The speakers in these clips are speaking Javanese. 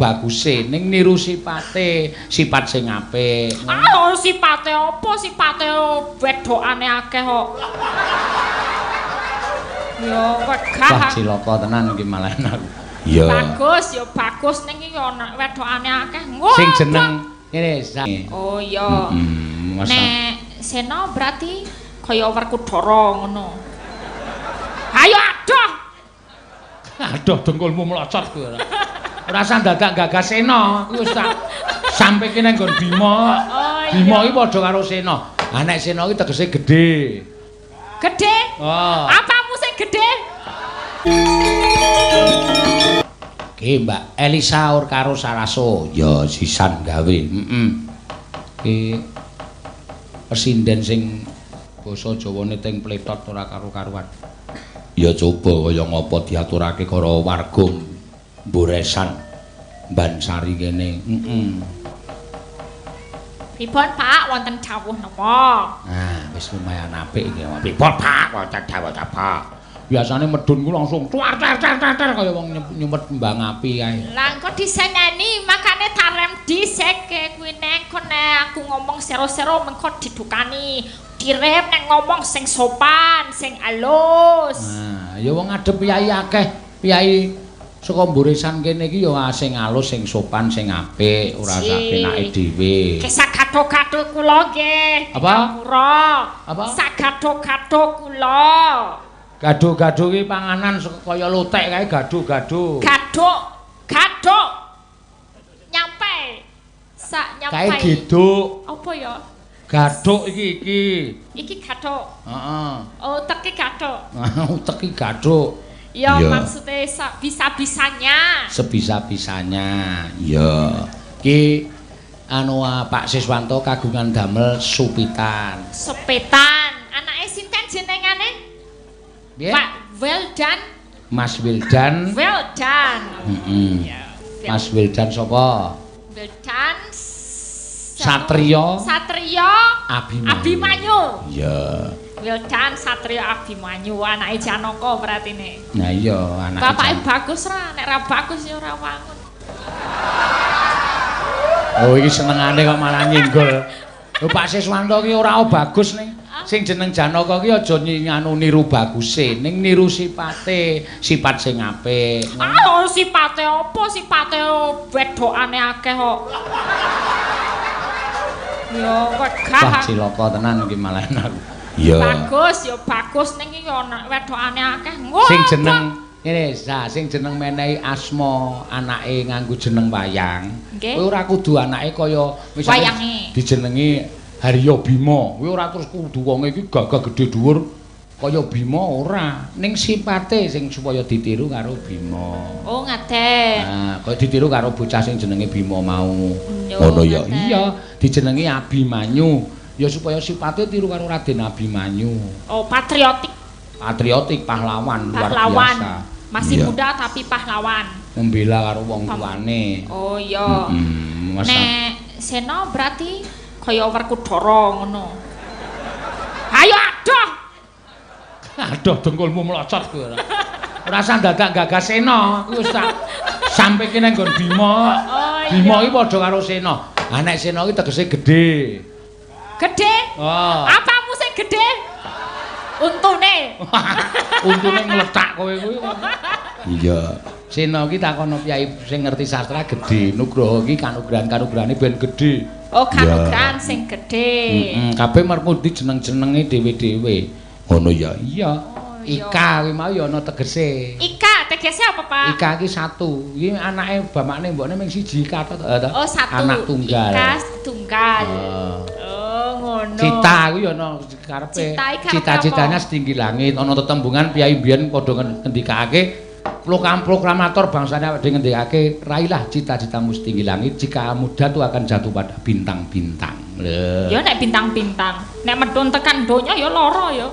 baguse, ning niru sipate, sifat sing apik. Ah, sipate apa? Sipate wedokane akeh kok. Ya wegah. Wah, cilaka tenan iki malah aku. Iya. Bagus, ya bagus ning iki ana wedokane akeh. Sing jeneng ngene. Oh iya. Nek Sena berarti kaya Werkudara ngono. Ayo adoh. Adoh dengkulmu mlocot kuwi ora. Ora usah dadak gagas Sena, kuwi wis tak sampe kene nggon Bima. Oh, iya. Bima iki padha karo Sena. Ha nek Sena iki tegese gedhe. Gedhe? Oh. Apamu sing gedhe? Oke, Mbak Elisa or karo Saraso. Ya sisan gawe. Heeh. Ki pesinden sing basa Jawane teng pletot ora karo-karuan. Ya coba kaya ngapa diaturake karo warga Mboresan Bansari kene. Heeh. Pripun Pak wonten dawuh napa? Nah, wis lumayan apik iki. Pripun Pak wonten dawuh napa? Biasane medun ku langsung tuar tar tar tar tar kaya wong nyumet kembang api kae. Lah engko diseneni makane tarem dhisike kuwi nek aku ngomong sero-sero mengko didukani. Direm nek ngomong sing sopan, sing alus. Nah, ya wong ngadep piyai akeh, piyai saka Mboresan kene iki ya sing alus, sing sopan, sing apik, ora sak penake dhewe. Ki sagado-gado kula nggih. Apa? Apa? Sagado-gado kula. Gado-gado ki panganan kaya lotek kae gado-gado. Gaduk, gaduk. Nyampe. Sak nyampe. Kae geduk. Apa ya? Gaduk iki iki. Iki gaduk. Heeh. Oh, utek gaduk. Utek iki gaduk. Ya maksudnya sebisa-bisanya. Sebisa-bisanya. Ya. Ki anu Pak Siswanto kagungan damel supitan. Supitan. Anake sinten jenengane? Piye? Pak Wildan. Mas Wildan. Wildan. Heeh. Mas Wildan sapa? Wildan Satrio. Satrio Abimanyu. Abimanyu. Iya. Wildan Satrio Abimanyu anake Janaka berarti ne. Nah iya anake. Bapake bagus ra, nek ra bagus ya ora wangun. Oh iki senengane kok malah nyinggol. Lho Pak Siswanto ki ora bagus ning. Sing jeneng Janaka ki aja nganu niru baguse, ning niru sipate, sifat sing apik. Ah, sipate apa? Sipate wedokane akeh kok. Ya wegah. Wah, cilaka tenan iki malah aku. Iya. Bagus, ya bagus ning iki ana wedokane akeh. Sing jeneng ngene, sing jeneng menehi asma anake nganggo jeneng wayang. Kuwi ora kudu anake kaya misale dijenengi Haryo Bima, kuwi ora terus kudu wonge iki gagah gedhe dhuwur kaya Bima ora, ning sipate sing supaya ditiru karo Bima. Oh, ngaten. Nah, kaya ditiru karo bocah sing jenenge Bima mau. Ngono ya. Iya, dijenengi Abimanyu. Ya supaya sipate tiru karo Raden Abimanyu. Oh, patriotik. Patriotik, pahlawan luar biasa. Masih muda tapi pahlawan. Membela karo wong tuane. Oh iya. Nek Sena berarti kaya Werkudara ngono. Ayo adoh. Adoh dengkulmu mlocot kuwi ora. Ora usah dadak gagas Sena, kuwi wis tak sampe kene nggon Bima. Oh, iya. Bima iki padha karo Sena. Ha nek Sena iki tegese gedhe. Gedhe? Oh. Apamu sing gedhe? Untune. Untune ngletak kowe kuwi. Iya. Sena iki takono piyai sing ngerti sastra gedhe. Nugroho iki kanugrahan-kanugrahane ben gedhe. Oh, kanugrahan sing gedhe. Heeh, kabeh merkundi jeneng-jenenge dhewe-dhewe. Ngono ya. Iya. Ika kuwi mau ya ana tegese. Ika tegese apa, Pak? Ika iki satu. Iki anake bapakne mbokne mung siji Ika to. Oh, satu. Anak tunggal. Ika tunggal. Oh, ngono. Cita kuwi ya ana karepe. Cita-citanya setinggi langit. Ana tetembungan piyai mbiyen padha ngendikake proklamator bangsane awake dhewe ngendikake raihlah cita-citamu setinggi langit, jika muda tuh akan jatuh pada bintang-bintang. Lho. Ya nek bintang-bintang, nek medhun tekan donya ya lara ya.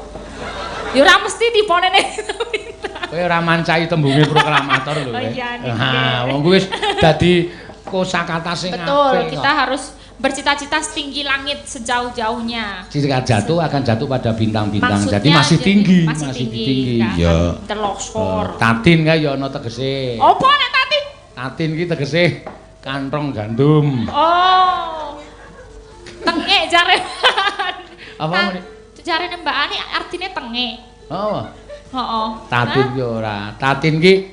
Ya ora mesti tipone nek bintang. Kowe ora mancai tembunge proklamator lho kowe. Oh iya. Ha, wong kuwi wis dadi kosakata sing apik. Betul, kita harus bercita-cita setinggi langit sejauh-jauhnya. Jika jatuh akan jatuh pada bintang-bintang. Jadi masih tinggi, masih tinggi. Ya. Terlosor. Tatin kae ya ana tegese. Apa nek tatin? Tatin ki tegese Kantong gandum. Oh. Tengik jare. Apa muni? Jarene Mbak Ani artine tengik. Oh. Heeh. Tatin ki ora. Tatin ki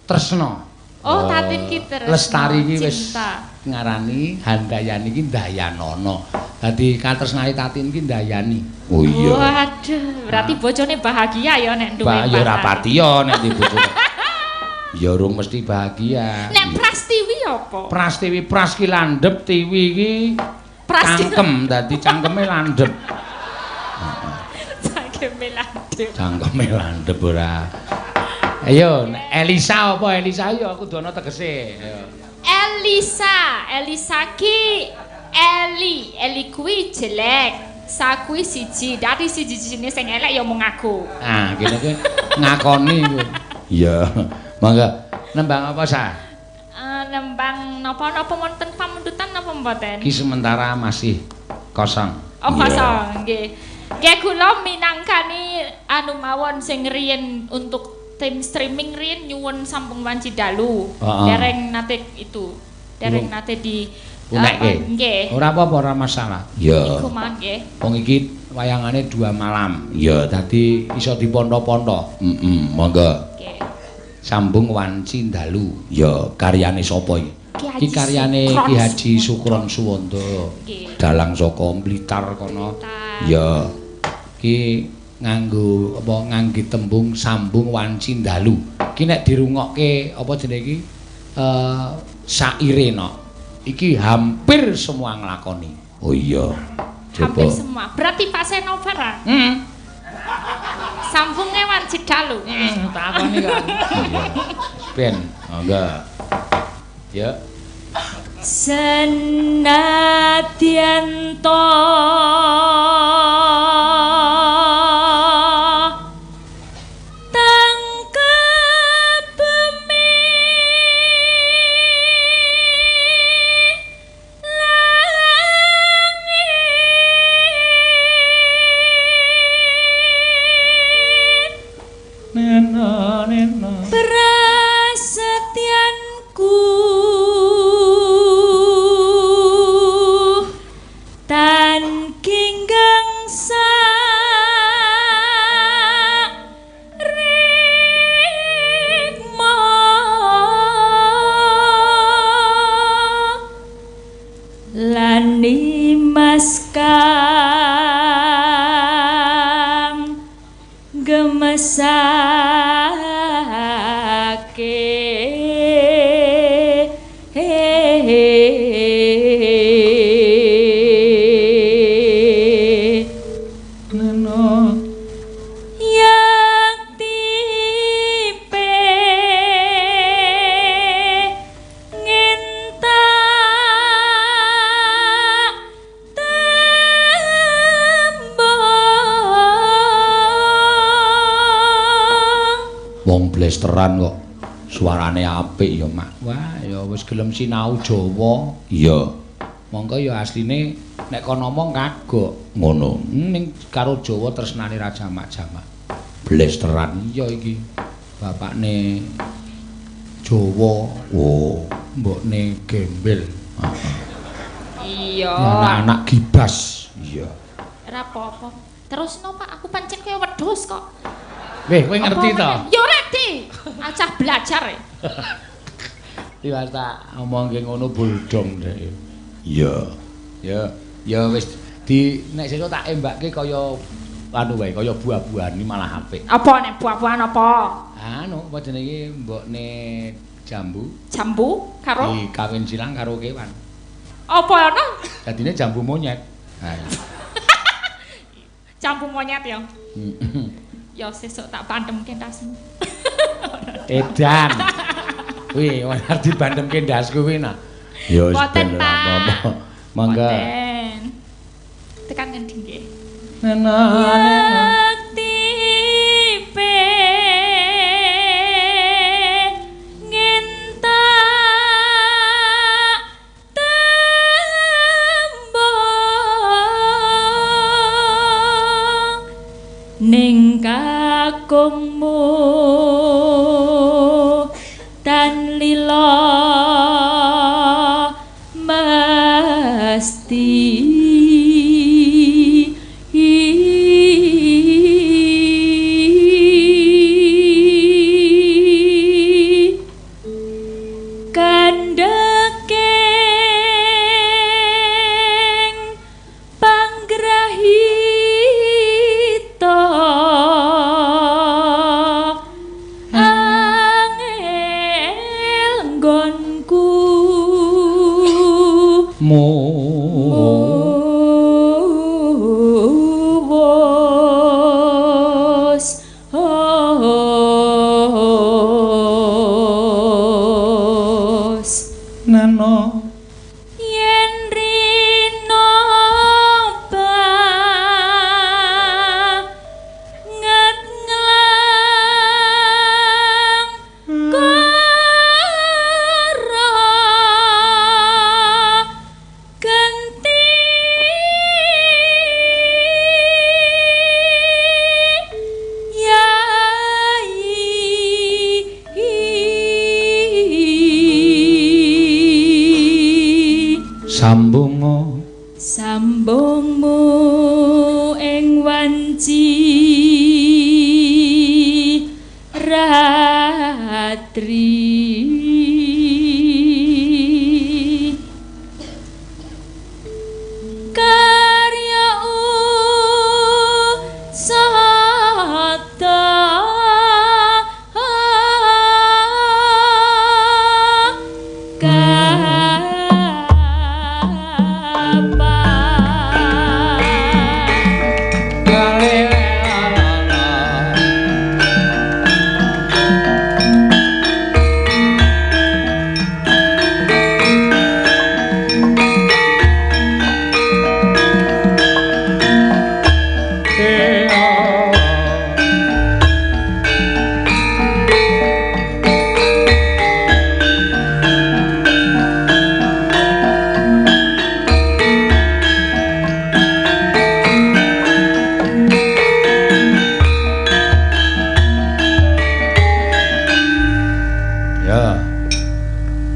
tresna. Oh, Tatin ki tresna. Lestari ki wis ngarani Handayani ki Dayanana. Dadi katresnane Tatin ki Ndayani. Oh iya. Waduh, berarti bojone bahagia ya nek duwe. Bah ya ora patiya nek di bojone. Ya urung mesti bahagia. Nek Prastiwi apa? Prastiwi pras ki landhep, tiwi ki cangkem, dadi cangkeme landhep. Cangkeme landhep. Cangkeme landhep ora. Ayo, Elisa apa Elisa ya aku dono tegese. Ayo. Elisa, Elisa ki Eli, Eli kuwi jelek. Sa kuwi siji, dadi siji-sijine sing elek ya mung aku. Ah, kene kuwi ngakoni kuwi. Iya. Mangga nembang apa, Sa? Nembang napa-napa wonten pamundutan napa mboten? Ki sementara masih kosong. Oh, kosong, nggih. Nggih kula minangkani anu mawon sing riyen untuk tim streaming riyen nyuwun sampung wanci dalu. Dereng nate itu. Dereng nate di unekke. Nggih. Ora apa-apa, ora masalah. Iya. Iku mawon nggih. Wong iki wayangane 2 malam. Iya, dadi iso diponto-ponto. Heeh, monggo. Nggih. Sambung wanci dalu. Ya, karyane sapa iki? Iki karyane Ki Haji Sukron Suwondo. Dalang saka Blitar kono. Ya. Ki nganggo apa ngangge tembung sambung wanci dalu. Ki nek dirungokke apa jenenge iki? Saire no. Iki hampir semua nglakoni. Oh iya. Coba. Hampir semua. Berarti Pak Seno ora? Heeh. Sambunge wanci dalu. Takoni kok. Iya. Ben, monggo. Ya. Senadyan to prasetyanku tan ginggang sarikma lan nimas kang gemesake neno yakti pengen tak tembang. Wong blesteran kok suarane apik ya, Mak. Wah, ya wis gelem sinau Jawa. Iya. Monggo ya asline nek kono ngomong kagok ngono. Ning karo Jawa tresnane ra jamak-jamak. Blesteran iya iki. Bapakne Jawa. Oh, mbokne gembel. Iya. Anak-anak gibas. Iya. Ora apa-apa. Terusno, Pak, aku pancen kaya wedhus kok. Weh, kowe ngerti to? Ya ora, Di. Acah belajar e. Tiwas tak omongke ngono boldong dhek. Iya. Ya, ya wis di nek sesuk tak embakke kaya anu wae, kaya buah-buahan iki malah apik. Apa nek buah-buahan apa? Anu, apa jenenge mbokne jambu? Jambu karo dikawin silang karo kewan. Apa ana? Dadine jambu monyet. Ha. Jambu monyet ya. Ya sesuk tak pandemke ndasmu. Edan. Kuwi ora dibandemke ndasku kuwi nah. Ya wis ben apa-apa. Mangga. Tekan ngendi nggih? Nena. Yakti pengen tak tembang ning kakungmu tan lila Mu Muwus os nano yen rino banget nglang kara genti yai sambunga sambungmu ing wanci ratri karya usada kapan Ya.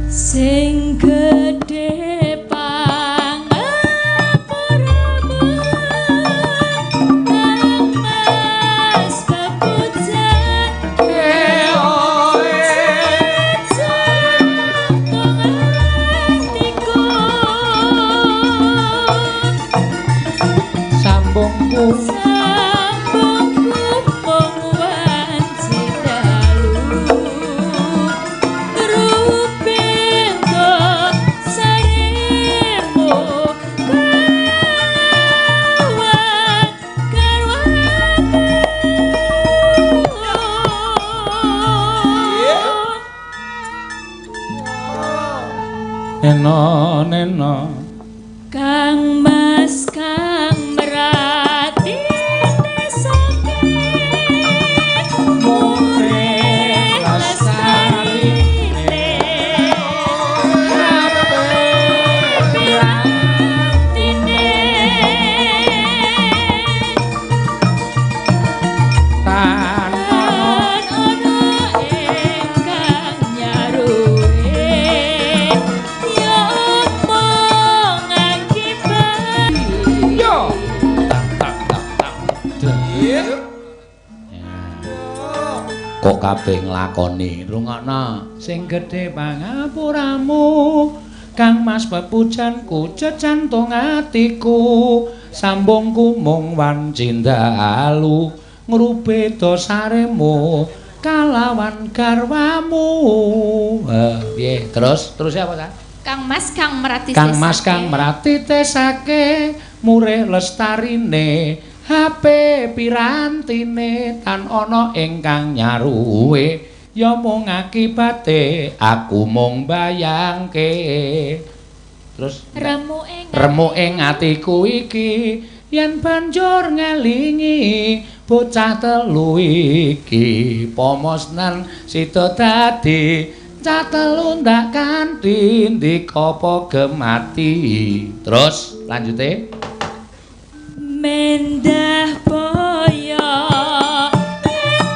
Sing gedhe pangapuramu Kang Mas pepujan atiku Sambungku sambungku mung wanci dalu rupinto saremu kawan garwaku. Neno neno Kang Mas kang merati tesake murih lestarine pirantine tan tan ana ingkang nyaruhe ya mung akibat yo tak tak tak tak. Kok kabeh nglakoni rungokno sing gedhe pangapuramu Kang Mas pepujanku jejantung atiku sambungku mung wanci dalu ngrupe dosaremu kalawan garwamu. Piye terus terus apa ta? Kang Mas kang merati Kang Mas kang merati tesake murih lestarine HP pirantine tan ana ingkang nyaruwe ya mung akibate aku mung bayangke. Terus remuk ing remuk ing atiku iki yen banjur ngelingi bocah telu iki pomosnan sida dadi cah telu ndak kanthi ndika apa gemati. Terus lanjute mendah boyo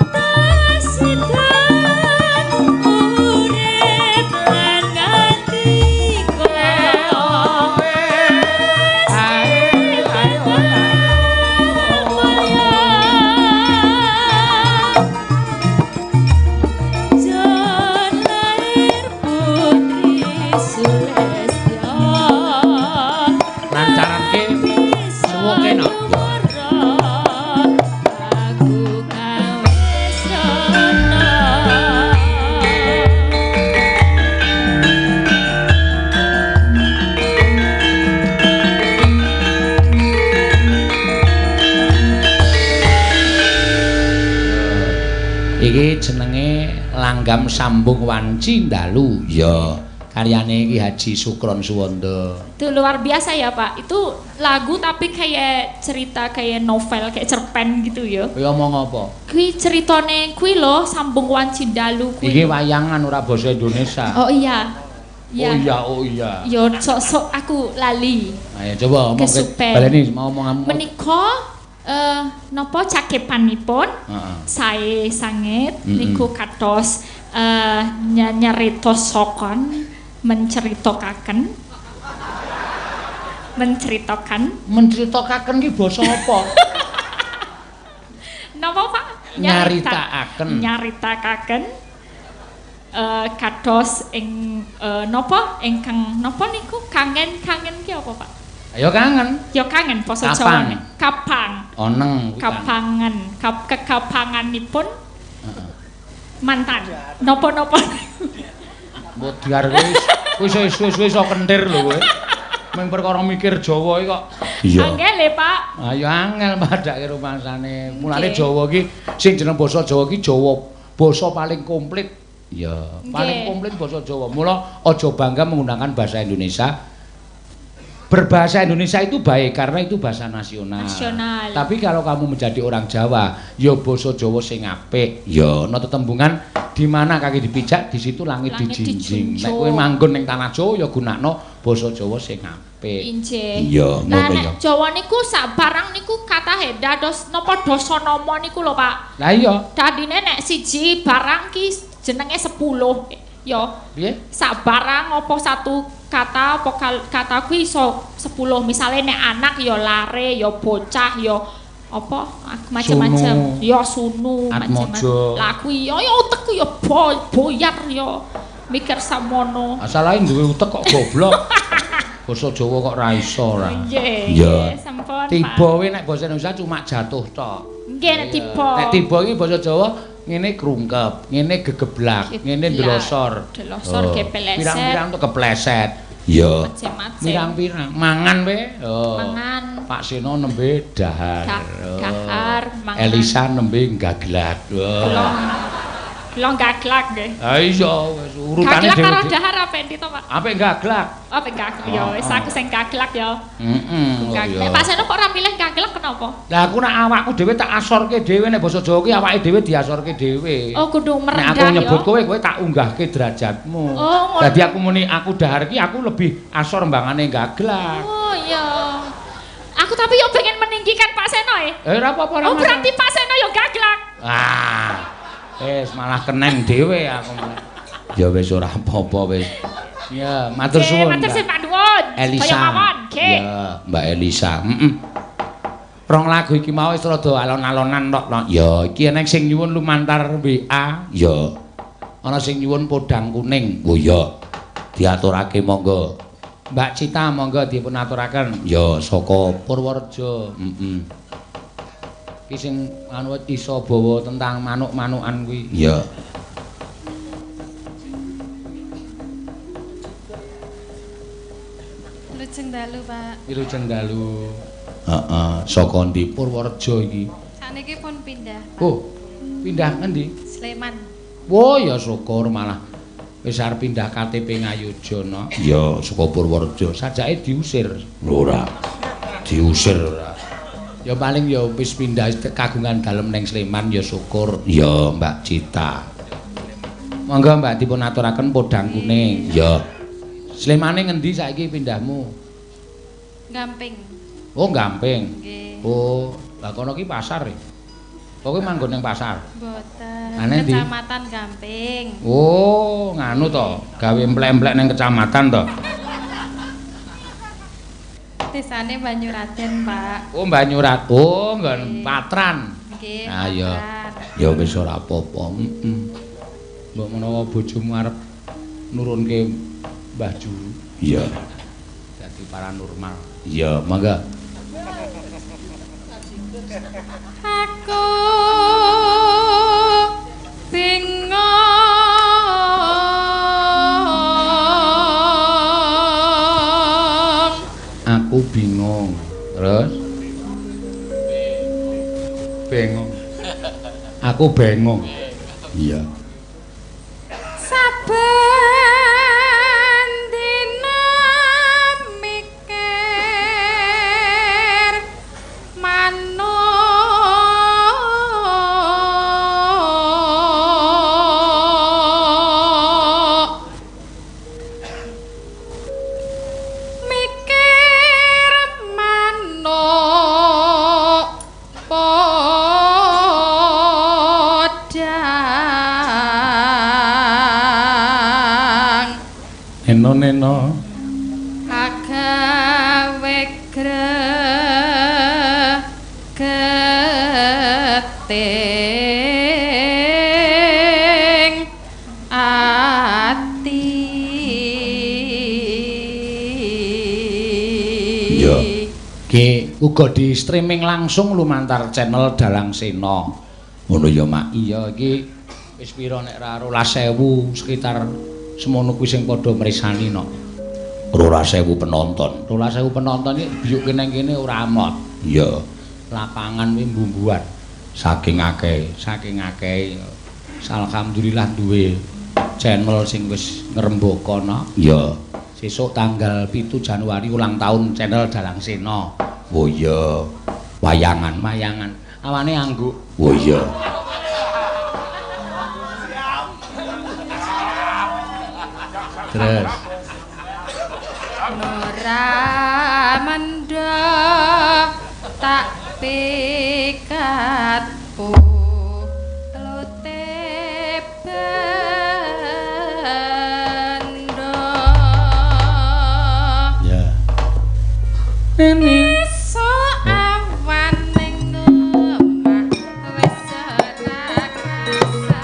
entasidan urip lan atiku Jan lair putri Sulestya lancaranke suwuke no. Aku kawis rono. Langgam Sambung Wanci Dalu. Ya, karyane Ki Haji Sukron Suwondo. Itu luar biasa ya, Pak. Itu lagu tapi kayak cerita, kayak novel, kayak cerpen gitu ya. Kowe omong apa? Kuwi ceritane kuwi lho Sambung Wanci Dalu kuwi. Iki wayangan ora basa Indonesia. Oh iya. Ya. Oh iya, oh iya. Yo sok-sok aku lali. Ayo coba omong baleni mau omong. Menika napa cakepanipun? Sae sanget niku kados nyerita sokon menceritakan menceritakan ki basa apa? Napa Pak? Nyaritakaken kados ing napa ingkang napa niku kangen-kangen ki apa Pak? Ayo kangen. Ya kangen basa Jawane. Kapang. Oneng kapangan, kekapanganipun mantan. Napa-napa. Modiar kowe wis suwe-suwe iso kentir lho kowe. Mung perkara mikir Jawa iki kok. Iya. Angel e, Pak. Ayo angel padake rumangsane. Mulane Jawa iki sing jeneng basa Jawa iki Jawa basa paling komplit. Iya, paling komplit basa Jawa. Mula aja bangga menggunakan bahasa Indonesia. Berbahasa Indonesia itu baik karena itu bahasa nasional. Tapi kalau kamu menjadi orang Jawa, ya basa Jawa sing apik. Ya ana tetembungan di mana kaki dipijak, di situ langit dijinjing. Nek kowe manggon ning tanah Jawa ya gunakno basa Jawa sing apik. Injih. Iya, ngono ya. Nek Jawa niku sak barang niku katahe dados napa dasanama niku lho, Pak. Lah iya. Dadine nek siji barang ki jenenge 10. Ya. Piye? Sak barang apa satu kata apa kata kuwi iso 10. Misale nek anak ya lare, ya bocah, ya apa macam-macam. Ya sunu macam-macam. Lah kuwi ya utekku ya boyar ya mikir samono. Asalahe duwe utek kok goblok. Basa Jawa kok ra iso ora. Nggih, sampun. Tiba kuwi nek basa Indonesia cuma jatuh tok. Nggih nek tiba. Nek tiba iki basa Jawa ngene krungkep, ngene gegeblak, ngene ndelosor. Delosor kepleset. Pirang-pirang tuh kepleset. Iya. Pirang-pirang mangan we. Oh. Mangan. Pak Seno nembe dahar. Dahar mangan. Elisa nembe gaglak. Kula gaglak nggih. Ha iya wis urutane dhewe. Gaglak karo dahar apik ndi to, Pak? Apik gaglak. Apik gaglak ya wis aku sing gaglak ya. Heeh. Gaglak. Pak Seno kok ora milih gaglak kenapa? Lah aku nek awakku dhewe tak asorke dhewe nek basa Jawa ki awake dhewe diasorke dhewe. Oh kudu merendah ya. Nek aku nyebut kowe, kowe tak unggahke derajatmu. Oh, dadi aku muni aku dahar ki aku lebih asor mbangane gaglak. Oh iya. Aku tapi yo pengen meninggikan Pak Seno e. Eh ora apa-apa ora. Oh berarti Pak Seno yo gaglak. Ah. Wis malah keneng dhewe aku. Ya wis ora apa-apa wis. Ya, matur suwun. Matur suwun. Elisa. Ya, Mbak Elisa. Heeh. Rong lagu iki mau wis rada alon-alonan tok. Ya, iki eneng sing nyuwun lumantar WA. Ya. Ana sing nyuwun podang kuning. Oh ya. Diaturake monggo. Mbak Cita monggo dipun aturaken. Ya, saka Purworejo. Heeh. Iki sing anu iso bawa tentang manuk-manukan kuwi. Iya. Wilujeng dalu, Pak. Wilujeng dalu. Heeh, saka ndi Purworejo iki? Sakniki pun pindah, Pak. Oh, pindah ngendi? Sleman. Oh, ya syukur malah wis arep pindah KTP Ngayogya. Ya, saka Purworejo. Sajake diusir. Ora. Diusir ora. Ya paling ya wis pindah kagungan dalem ning Sleman ya syukur. Ya Mbak Cita. Monggo Mbak dipun aturaken podang kuning. Ya. Slemane ngendi saiki pindahmu? Gamping. Oh, Gamping. Nggih. Oh, lah kono ki pasar e. Kok kowe manggon ning pasar? Mboten. Kecamatan Gamping. Oh, nganu to, gawe emplek-emplek ning kecamatan to. Desane Banyuraden, Pak. Oh, Banyurat. Oh, nggon Patran. Nggih. Nah, ya. Ya wis ora apa-apa. Heeh. Mbok menawa bojomu arep nurunke Mbah Juru. Iya. Dadi paranormal. Iya, mangga. Aku bingung. Aku bingung. Terus? Bengong. Aku bengong. Iya. Neno neno agawe gregeting ati. Iya. Ki uga di streaming langsung lumantar channel Dalang Sena. Ngono ya, Mak. Iya, iki wis pira nek ra 12.000 sekitar semono kuwi sing padha mrisani no. 12.000 penonton. 12.000 penonton iki biyuke nang kene ora amot. Iya. Lapangan kuwi mbumbuan. Saking akeh, saking akeh. Alhamdulillah duwe channel sing wis ngrembaka no. Iya. Sesuk tanggal 7 Januari ulang tahun channel Dalang Sena. Oh iya. Wayangan, wayangan. Awane angguk. Oh iya. Terus ora mendha tak pikat pulute bendho. Ya. Nene esuk awan ning omah wis ora kasar.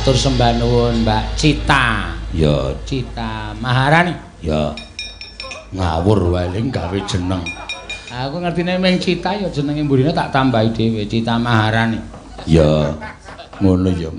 Matur sembah nuwun Mbak Cita. Ya, Cita Maharani. Ya. Ngawur wae ling gawe jeneng. Aku ngertine ming Cita ya jenenge mburine tak tambahi dhewe Cita Maharani. Ya. Ngono ya.